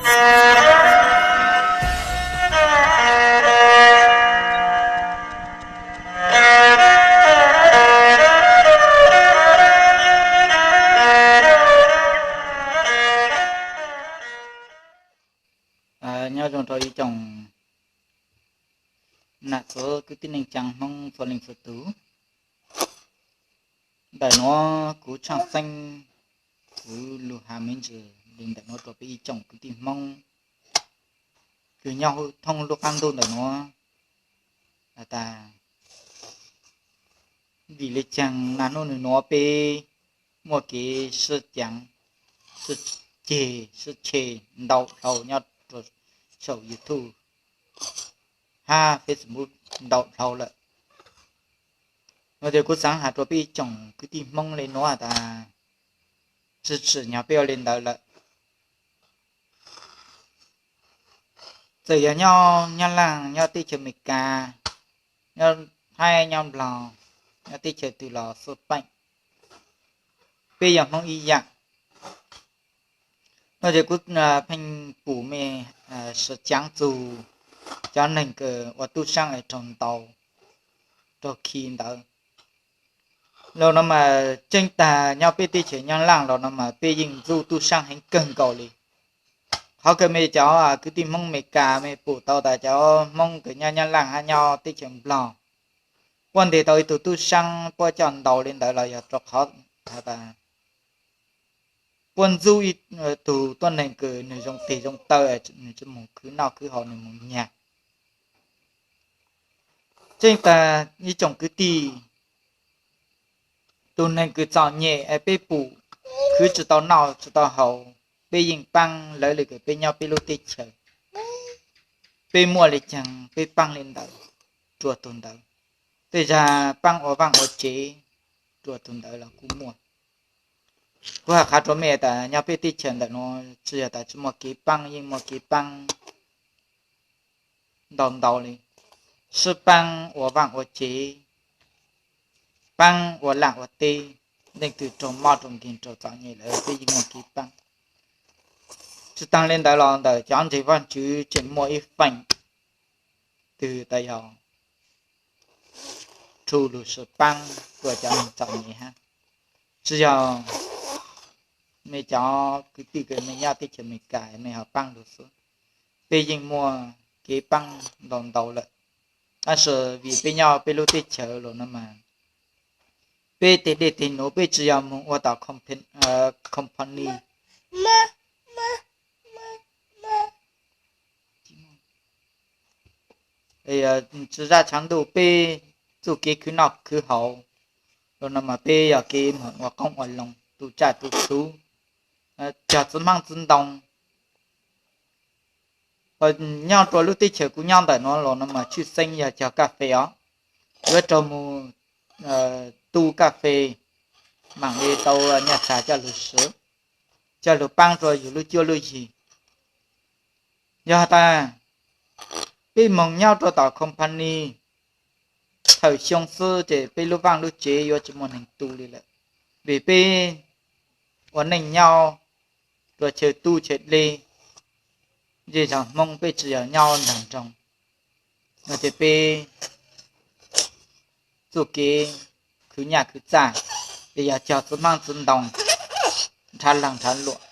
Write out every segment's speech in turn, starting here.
Nyob zoo rau ib tsoom nam txiv kwv tij neej tsaa Hmoob txhua leej txhua tus. Ntawm nuav kuv tshaaj xeeb, kuv lug has me ntsis li ntawm nuav rua peb ib tsoom kwv tij Hmoob kws nyob thoob lub qaab ntuj ntawm nuav has tas, vim le caag naj nub nwg nuav peb muaj kev sib caav, sib ceg, sib tshe ntau dhau nyob rua saum YouTube hab Facebook ntau dhau lawm. Nuav ces kuv xaav has rua peb ib tsoom kwv tij Hmoob le nuav has tas, tsi tsim nyog peb ua le ntawd lawm. Txawm yog nyob Nyab Laaj, nyob teb chaws Amelikas, nyob Thaib, nyob Nplog, nyob teb chaws twg los xwb peem, peb yog Hmoob ib yaam. Nuav ces kuv pheej pum mej sib caav txug cov neeg kws ua tub saab es raug ntaus, raug khi ntawd. Los nuav mas tseeb tag nyob peb teb chaws Nyab Laaj los nuav mas peb yeej ntxub tub saab heev kawg nkaus li. Qhov kws mej cov kwv tij Hmoob Amelikas mej pum tau tas cov Hmoob kws nyob Nyab Laaj hab nyob teb chaws Nplog puab ntes tau ib tug tub saab puab coj ntaus li ntawd los yog rua qhov has tas puab ntxub ib tug tuab neeg kws nwg zoo tig zoo taw, nwg tsi moog khwv noj khwv haus, nwg moog nyag. Tseeb tag ib tsoom kwv tij, tus neeg kws txom nyem es peb pum khwv tsi tau noj tsi tau haus, peb yeej paab lawv le kws peb nyob peb lub teb chaws. Peb muaj le caag peb paab le ntawd rua tug ntawd. Tej zag paab ua vaaj ua tsev rua tug ntawd los kuj muaj. Kuv has qha rua mej tas nyob peb teb chaws ntawm nuav tsi yog tas tsi muaj kev paab, yeej muaj kev paab ntau ntau li. Sib paab ua vaaj ua tsev, paab ua laj ua teb, leej twg raug mob raug nkeeg raug txom nyem lawm peb yeej muaj kev paab. Tsi taag le ntawd los ntawm cov ntseeg Vaajtswv tseem muaj ib feem twg tas yog rhu lug sib paab rua cov neeg txom nyem hab. Tsi yog mej cov kwv tij kws mej nyob teb chaws Amelikas mej ho paab lug xwb, peb yeej muaj kev paab ntau ntau lawm. Tab sis vim peb nyob peb lub teb chaws los nuav mas peb teg dej teg num peb tsi yog moog ua tom company, tsi zaj tshav ntuj peb txuj kev khwv noj khwv haus los nuav mas peb yog kev moog ua qoob ua loo tu tsaj tu txhu, cog txiv hmaab txiv ntoo. Nyob rua lub teb chaws kuv nyob ntawm nuav los nuav mas tshwj xeeb yog cog kas fes os. Yuav raug moog tu kas fes, maam le tau nyaj txag coj lug swv, coj lug paab rua yug lub cuab lub yig. Yog tas peb moog nyob rua tom company thawm xyoo xwb ces peb lub vaaj lub tsev yuav tsi muaj neeg tu li lawm, vim peb ua neej nyob rua chaw tub chaw dleb, zej zog Hmoob peb tsi yog nyob nraag nroog, no ces peb txuj kev khwv nyaj khwv txaj, es yog cog txiv hmaab txiv ntoo, nrhav laag nrhav luam,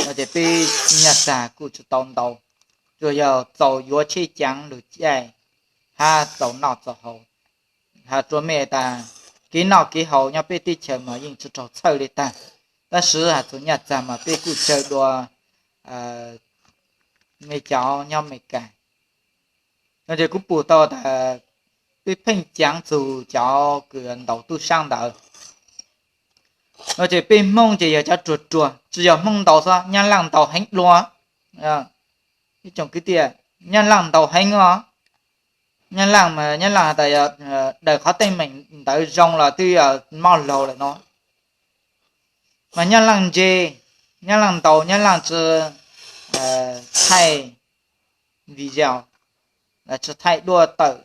no ces peb nyaj txag kuj tsi tau ntau, tsuas yog txaus yuav tsheb caav lug caij hab txaus noj txaus haus. Has rua mej tas kev noj kev haus nyob peb teb chaws mas yeej tsi raug txhawj li tag, tab sis has txug nyaj txag mas peb kuj tsawg dua mej cov nyob Amelikas. No ces kuv pum tau tas peb pheej caav txug cov kws ntaus tub saab ntawd. No ces peb Hmoob ces yog cov ruag ruag, tsi yog Hmoob ntaus xwb, Nyab Laaj ntaus heev dlua. Ib tsoom kwv tij, Nyab Laaj ntaus heev os. Nyab Laaj mas Nyab Laaj has tas yog daws qhov teeb meem ntawd zoo los twb yog mob laug lawm no. Mas Nyab Laaj ntse, Nyab Laaj ntaus, Nyab Laaj tsi thaij video, tsi thaij duab tawm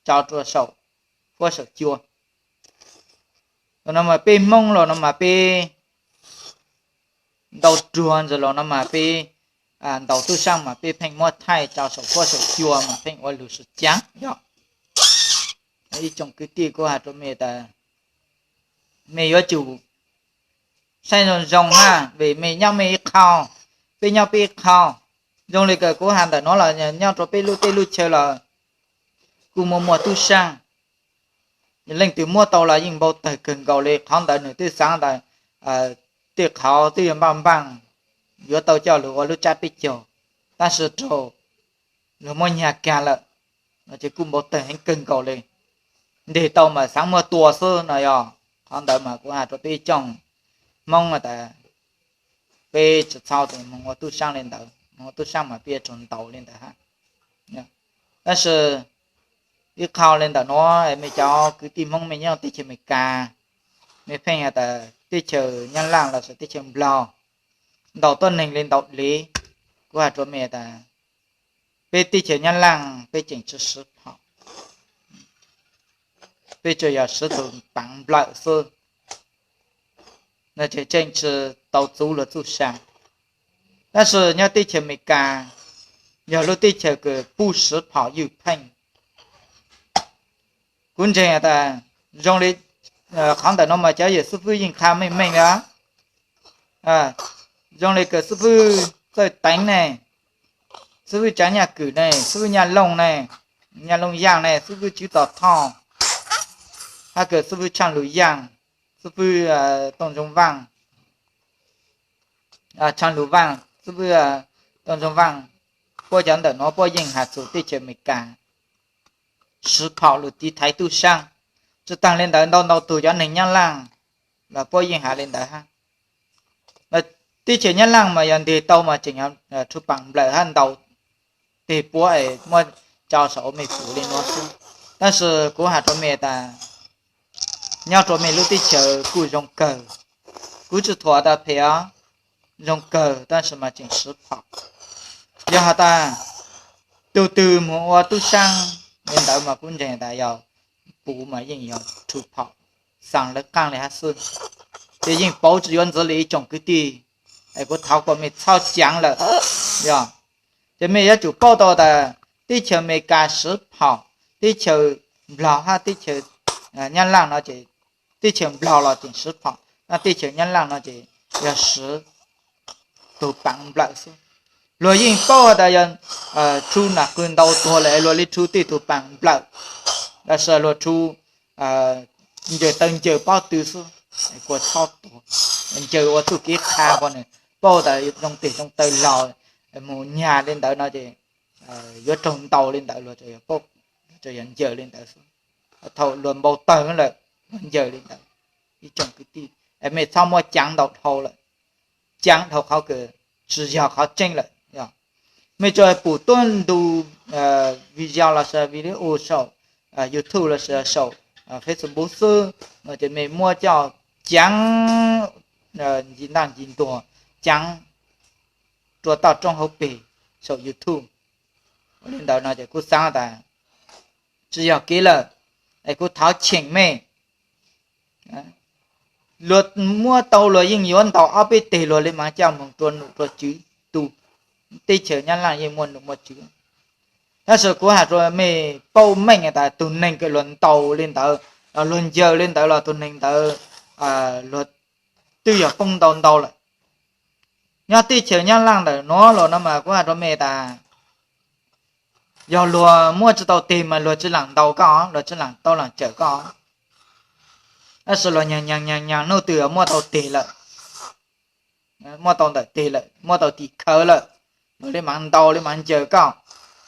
tso rua saum huab saum cua. Los no mas peb Hmoob los no mas peb ntau ruag ntawd los no mas peb ntaus tub saab mas peb pheej muab thaij rau saum huab saum cua mas pheej ua lug sib caav yog. Ib tsoom kwv tij, kuv has rua mej tas, mej yuav tsum saib zoo zoo hab, vim mej nyob mej ib qho, peb nyob peb ib qho. Zoo le kws kuv has ntawm nuav los nyob rua peb lub teb lub chaw los kuj muaj muaj tub saab. Leej twg muab tau los yeej npau tawg kawg nkaus le. Qhov ntawd nwg twb xaav tas tej qhov twb yog npaaj npaaj yuav tau coj lug ua lub tsab peb caug, tab sis raug luag muab nyag kag lawm, ces kuj npau tawg heev kawg nkaus le. Nteg tau mas xaav muab tua xwb no yog. Qhov ntawd mas kuv has rua peb ib tsoom Hmoob tas peb tsi txhob moog ua tub saab le ntawd, moog ua tub saab mas peb yuav tsum ntaus le ntawd hab. Tab sis ib qho le ntawm nuav, mej cov kwv tij Hmoob mej nyob teb chaws Amelikas, mej pheej has tas teb chaws Nyab Laaj lossis teb chaws Nplog ntaus tuab neeg le ntau le. Kuv has rua mej tas peb teb chaws Nyab Laaj peb tseem tsi siv phom, peb tsuas yog siv tug paas nplawm xwb, tseem tsi tau txuv luag txuj sa. Tab sis nyob teb chaws Amelikas yog lub teb chaws kws puj siv phom ywj pheej. Kuv ntseeg tas zoo li qhov ntawm nuav mas cov yawm xib fwb yeej qha meej meej le. Zoo li kws xib fwb Txawj Teev ne, xib fwb Tsaav Nyaj Kws ne, xib fwb Nyaj Looj ne, Nyaj Looj Yaaj ne, xib fwb Tswv Tom Thoj, hab kws xib fwb Tshaaj Lug Yaaj, xib fwb Tooj Zoo Vaaj, Tshaaj Lug Vaaj, xib fwb Tooj Zoo Vaaj, puab cov ntawm nuav puab yeej has txug teb chaws Amelikas siv phom lug tiv thaiv tub saab. Tsi taag le ntawd ntau ntau tug cov neeg Nyab Laaj los puab yeej has le ntawd hab. Teb chaws Nyab Laaj mas yog nteg tau mas tseem rhu paas nplawm hab ntaus teg puab es muab tso saum ua mej pum le nuav xwb. Tab sis kuv has rua mej tas nyob rua mej lub teb chaws kuj zoo kawg, kuv tsi thuam tas phem os, zoo kawg tab sis mas tseem siv phom. Yog has tas tug twg moog ua tub saab le ntawd mas kuv ntseeg tas yog pum mas yeej yog rhu phom xaa lawv qaab le hab xwb. Ces yeej pauv tsi yuav ntxiv le ib tsoom kwv tij, es kuv thov kom mej txhob caav lawm yog. Ces mej yuav tsum paub tau tas teb chaws Amelikas siv phom, teb chaws Nplog hab teb chaws Nyab Laaj no ces teb chaws Nplog los tseem siv phom, teb chaws Nyab Laaj no ces yog siv tug paas nplawm xwb. Luag yeej paub tas yog rhu nam qws ntaus tuag lawm luag le rhu tej tug paas nplawm, los sis luag rhu ncaws taw ncaws pob tw xwb, kuas txhob tuag, ncaws ua txuj kev qha ko nws paub tas zoo tes zoo taw laug mus nyag le ntawd no ces yuav raug ntaus le ntawd, luag tsuas yog ncaws le ntawd xwb. Thaum luag npau tawg lawm luag ncaws le ntawd. Ib tsoom kwv tij, mej txhob muab caav ntau dhau lawm, caav dhau qhov kws tsi yog qhov tseeb lawm. Mej tsuas pum tuab ntu video los sis video saum YouTube los sis saum Facebook xwb no ces mej muab coj caav ncig ntaj ncig ntuag, caav rua toj roob hauv pes saum YouTube. Ua le ntawd no ces kuv xaav tas tsi yog kev lawm, es kuv thov cheem mej. Luag muab tau luag yeej yuav ntaus ob peb teg luag le maam coj moog rua num rua tswv tu. Teb chaws Nyab Laaj yeej muaj num muaj tswv. Tab sis kuv has rua mej paub meej tas tug neeg kws luag ntaus le ntawd, luag ncaws le ntawd los tug neeg ntawd luag twb yog poob ntau ntau lawm. Nyob teb chaws Nyab Laaj ntawm nuav los no mas kuv has rua mej tas yog luag muab tsi tau teg mas luag tsi laam ntaus koj, luag tsi laam tau laam cawm koj. Tab sis luag nyag nyag nyag nyag nub twg muab tau teg lawm, muab tau ntawm teg lawm, muab tau tim khawv lawm, luag le maam ntaus le maam ncaws koj.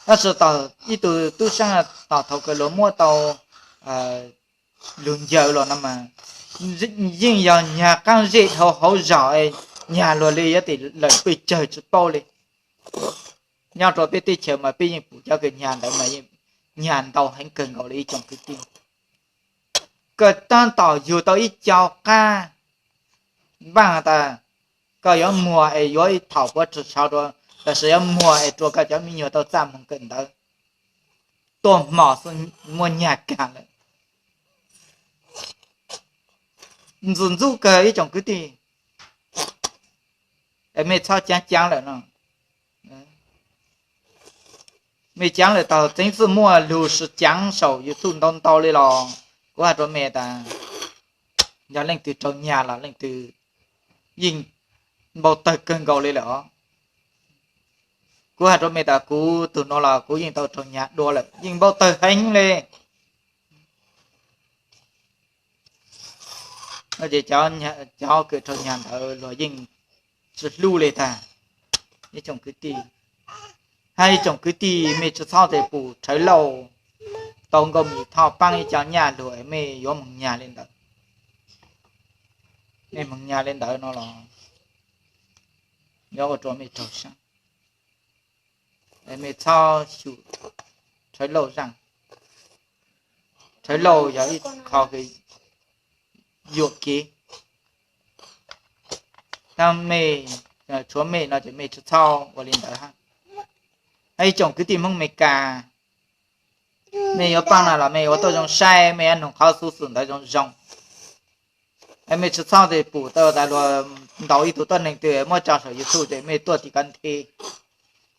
Tab sis ib tug tub saab tos thaum kws luag muab tau lug ncaws los no mas yeej yog nyag qaab zej dhau hauv zog, nyag luag le yuav tes lawm pes tsawg tsi paub le. Nyob rua peb teb chaws mas peb yeej pum cov kws nyag ntawd mas nyag ntau heev kawg nkaus le ib tsoom kwv tij. Koj tab tom yug tau ib co qab, npaaj has tas koj yuav muag es yuav ib thaum puav ris tsho dua, lossis yuav muag es rua koj cov me nyuam tau txaj moog kawm ntawv, tuaj hmo xwb muab nyag kag lawm. Ntxim ntxub kawg ib tsoom kwv tij, es mej txhob caav caav lawm no. Mej caav lawm tau txeev txwj muaj lug sib caav saum YouTube ntau ntau le los, kuv has rua mej tas, yog leej twg raug nyag los leej twg yeej npau tawg kawg nkaus le lawm os. Kuv has rua mej tas kuv tug nuav los kuv yeej tau raug nyag dua lawm, yeej npau tawg heev le. Ces cov kws raug nyag ntawd luag yeej tsi hlub le tag. Ib tsoom kwv tij, hab ib tsoom kwv tij, mej tsi txhob tes pum Rhawv Lauj tau Nkauj Mim Thoj paab ib co nyaj lug mej yuav moog nyag le ntawd. Mej moog nyag le ntawd no los yuav ua rua mej raug sab. Mej txhob xyum Rhawv Lauj zaaj. Rhawv Lauj yog ib qho kws yuam kev. Tab mej, tshuav mej no ces mej tsi txhob ua le ntawd hab. Hab ib tsoom kwv tij Hmoob Amelikas, mej yuav paab no los mej ua tuaj zoo saib, mej yuav noog qhov xuv xwm ntawd zoo zoo. Mej tsi txhob tes pum tau tas luag ntaus ib tug tuab neeg twg muab tso saum YouTube ces mej tuaj tim ko nthe.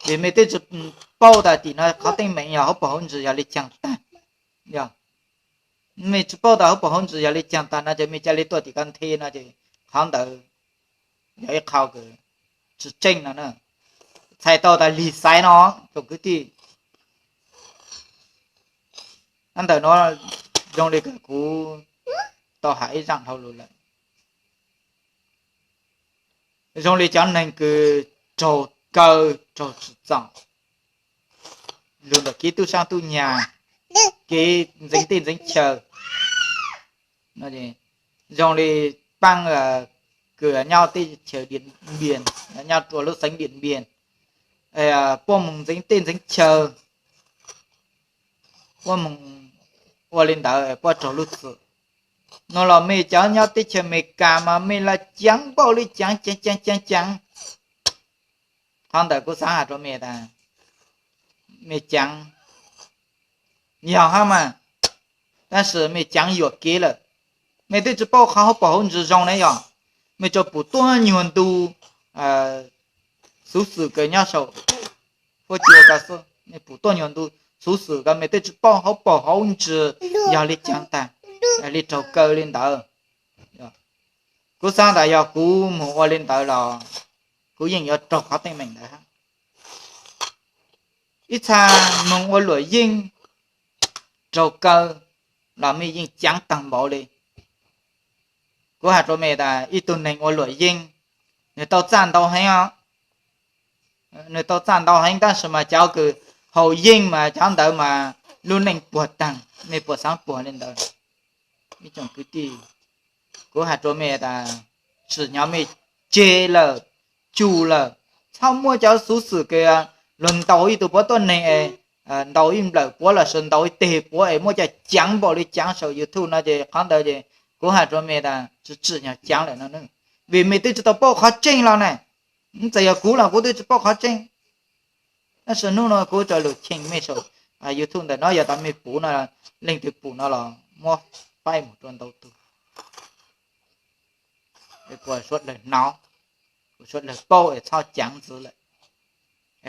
Vim mej twb tsi paub tas tim no qhov teeb meem yog hauv paus hauv ntsis yog le caag tag. Yog mej tsi paub tas hauv paus hauv ntsis yog le caag tag no ces mej ca le tuaj tim ko nthe no ces qhov ntawd yog ib qho kws tsi tseeb no na. Txhais tau tas lig xaiv no, tsoom kwv tij. Ntawm no zoo li kws kuv tau has ib zaaj dhau lug lawm. Zoo li cov neeg kws raug kaw raug tsim txom lug ntawm kev tub saab tub nyag, kev ntxeev teb ntxeev chaw. Zoo li paab kws nyob teb chaws Điện Biên, nyob rua lub xeev Điện Biên, puab moog ntxeev teb ntxeev chaw, puab moog ua li ntawd puab raug lub txim. No los mej cov nyob teb chaws Amelikas mas mej los caav npaum li caav caav caav caav caav. Qhov ntawd kuv xaav has rua mej tas, mej caav yog hab mas, tab sis mej caav yuam kev lawm. Mej twb tsi paub qhov hauv paus hauv ntsis zoo ne yog, mej tsuas pum tuab nyuag ntu xuv xwm kws nyob saum huab cua ko xwb, mej pum tuab nyuag ntu xuv xwm ko mej twb tsi paub hauv paus hauv ntsis yog li caag tag, li raug kaw li ntawd. Kuv xaav tas yog kuv moog ua li ntawd los kuv yeej yuav raug qhov teeb meem ntawd hab. Ib txha moog ua luam yeej raug kaw los mej yeej caav taag npaum li. Kuv has rua mej tas ib tug neeg ua luam yeej, nwg tau txaj ntau heev os. Nwg tau txaj ntau heev tab sis mas cov kws haus yeej mas cov ntawd mas lub neej puag taag, mej puas xaav puag li ntawd? Ib tsoom kwv tij, kuv has rua mej tas, tsim nyog mej tseg lawm, tsum lawm, txhob muab cov xuv xwm kws luag ntaus ib tug puav tuab neeg es ntaus ib nplawm puav lossis ntaus ib teg puav es muab cov caav npaum li caav saum YouTube no ces qhov ntawd ces kuv has rua mej tas tsi tsim nyog caav lawm no. Vim mej twb tsi tau paub qhov tseeb los ne. Txawm yog kuv los kuv twb tsi paub qhov tseeb. Tab sis hnub no kuv rau lug cheem mej saum YouTube ntawm no, yog tas mej pum no, leej twg pum no los muab faib moog rua ntau tug, kuas suav dlawg hnov, kuas suav dlawg paub es txhob caav ntxiv lawm.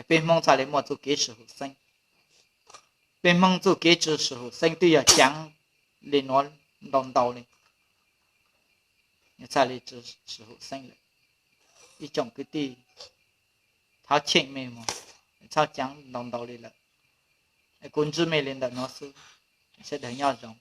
Peb Hmoob txhaj le muaj txuj kev swm hum xeeb. Peb Hmoob txuj kev swm hum xeeb twb yog caav le nuav ntau ntau le, txhaj le swm hum xeeb lawm. Ib tsoom kwv tij, thov cheem mej moog, txhob caav ntau ntau le lawm. Kuv ntsib mej le ntawm no xwb, sawv dlawg nyob zoo.